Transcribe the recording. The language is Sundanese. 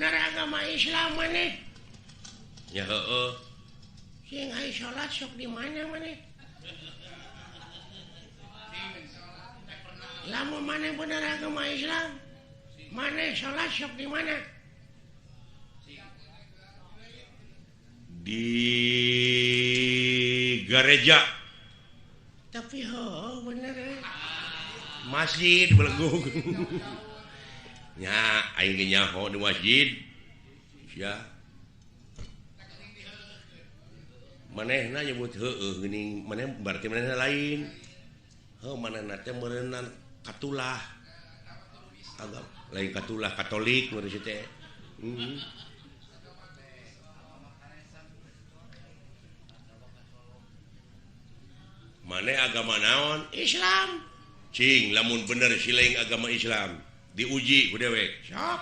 Bener agama Islam maneh? Ya heeh. Sing ai salat sok di mana maneh? Lamun maneh bener agama Islam, maneh salat sok di mana? Di gereja. Tapi heuh bener masjid belegung. Nya aing ge nyaho di masjid. Sia. Manehna nyebut heueuh geuning, maneh berarti manehna lain. Heuh manehna teh meureunnan katulah. Agama lain katulah Katolik nu teh. Maneh agama naon? Islam. Cing lamun bener silaing agama Islam diuji ku dewek. Sok.